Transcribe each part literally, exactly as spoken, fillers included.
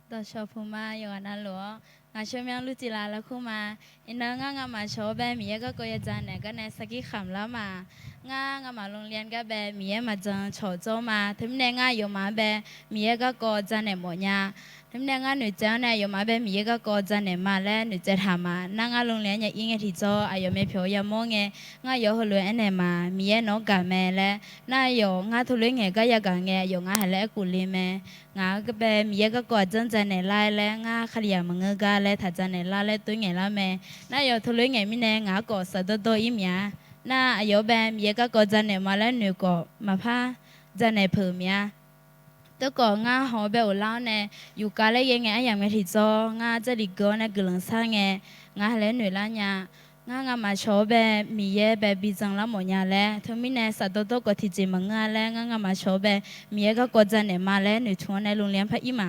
Dawqshawq puq ma, yawqghaq navluf-awr, ngaq tsawrmyanr lurtiv laf larkur ma. Iqnan ngar ngamaf shawq-awr bae Miqyaer garkawv ya dzaqnaeq gar nae sarkir khamq lar ma. Ngar ngamaf โรงเรียน gar bae Miqyaer maqjan cawq dzawr ma. Teumirnae ngar aqyawfmaf-anr bae Miqyaer garkawv dzaqnaeq mawf nya. Teumirnae ngar noeqtsaev-awr nae aqyawfmaf-anr bae Miqyaer garkawv dzaqnaeq ma laer noeqtsaev taq ma. Nar ngar โรงเรียน nya-ir ngae tiqjawr aqyawf myavpyawq yamawr ngae, ngar yawf heulof-aer aernaeq ma, Miqyaer nawq-anr gaq mae laer. Nar aqyawf ngar teulof-aer ngaeq gar yagaq ngae aqyawf ngar haq laer aerkhof le mae. Ngaq-anr bae Miqyaer garkawv aqdzanr dzaqnaeq lar laer ngar Kalizaq maqngeur gar laer taq dzaqnaeq lar laer toer ngaeq lar mae. Nar aqyawf teulof-aer ngaeq mirnae ngaq-anr khawf shafdawr dawr-ir mya. Nar aqyawf-anr bae Miqyaer garkawv dzaqnaeq ma laer noeq khawf maqpar dzaqnaeq peuq mya. Teurkhawf ngar hawq-awr bae ghoflar-awr nae, yufkav laer ghae ngae aryamq ngae tiqjawr ngar Jarlif geur-awr nae guiqlanq shar ngae, ngaq haq laer noeq lar nya. Ngar ngamaf shawq-awr bae Miqyaer bae bijan lar mawf nya laer, teumirnae shafdawr dawr khawf tiqjeq maqngeur-a laer, ngar ngamaf shawq-awr bae Miqyaer garkawv dzaqnaeq ma laer noeqtmq-awr nae โรงเรียน par ir ma.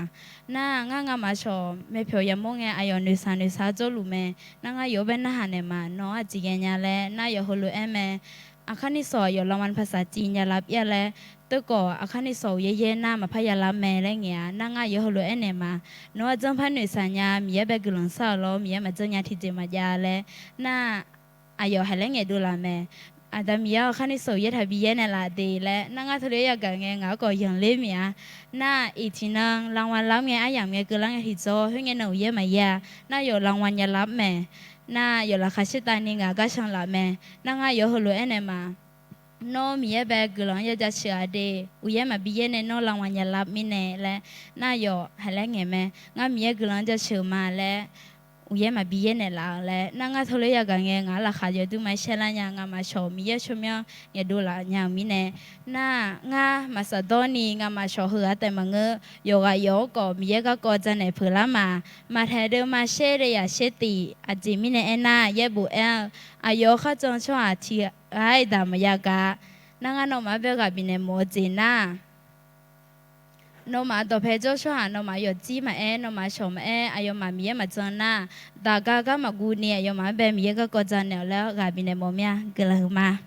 Nar ngar ngamaf shawq myavpyawq yamawr ngae aqyawf noeqshaq noeqshaq jawrluf mae. Nar ngar yawf-awr bae narhaq naeq ma, nawr aqjeq ghaenya laer. Nar yawf heulof-aer mae. Aqkar nishawq aqyawf รางวัลภาษาจีน yalaf pir-a laer, teurkhawf aqkar nishawq uqyaer yaer nar maqpar yalaf mae laer ngaeq-a. Nar ngar yawf heulof-aer aernaeq ma, nawr aqdzanr par noeqshaq nya, Miqyaer bae guiqlanq shar-awq lawr, Miqyaer maqdzanr nya tiqjeq maqjav laer. Nar aqyawf haq laer ngaeqdov laf mae. Aqda Miqyaer-awr, aqkar nishawq uqyaer taqbi yaer naeqlaf de laer. Nar ngar teulof-aer yagaq ngae ngaq-anr khawf yanqler mya. Nar iqtiqnan รางวัล lar ngae aryamq ngae keuvlar ngae tiqjawr khoerngae nan uqyaer maqyaer-a. Nar yawf รางวัล yalaf mae. Nar yawf laqkhaq shaertavni ngaq gar shanlaf mae. Nar ngar yawf heulof-aer naeq ma, nawr Miqyaer bae guiqlanq-anr ya jaceuq-aq de, uqyaer maqbi yaer nae nawr รางวัล yalaf mirnae laer. Nar yawf haq laer ngaeq mae, ngar Miqyaer guiqlanq-anr jaceuq ma laer, uqyaer maqbi yaer naeqlaf-eu laer. Nar ngar teulof-aer yagaq ngae ngaq-anr laqkhaq yawdur ma shaer lar nya, ngamaf shawq Miqyaer tsawrmyanr ngaeqdov laf nya-euq mirnae. Nar ngar maqshafdawr ni ngamaf shawq heughaq taef maqngeur, yawqghaq yawq-anr khawf Miqyaer garkawv dzaqnaeq peuq lar ma. Maqtaeq deuvma shaer deuvya shaer tif, aqjeq mirnae aernar yaerbof aer-eu, aqyawf-euq kharjan tsawrhaq tiqghaq-aer daq maqya gaq. Nar ngar nawmaf-anr bae ghaq bifnaeq mawf-eu jeq nar, nawmaf dawqpae jawr tsawrhaq nawmaf yawfjir maqaer, nawmaf shawq maqaer, aqyawfmaf Miqyaer maqjan nar, daqgar gar maqguv ni aqyawfmaf-anr bae Miqyaer garkawv dzaqnaeq-awq laer ghaq bifnaeq mawf mir-a. Guiqlanq huiqma.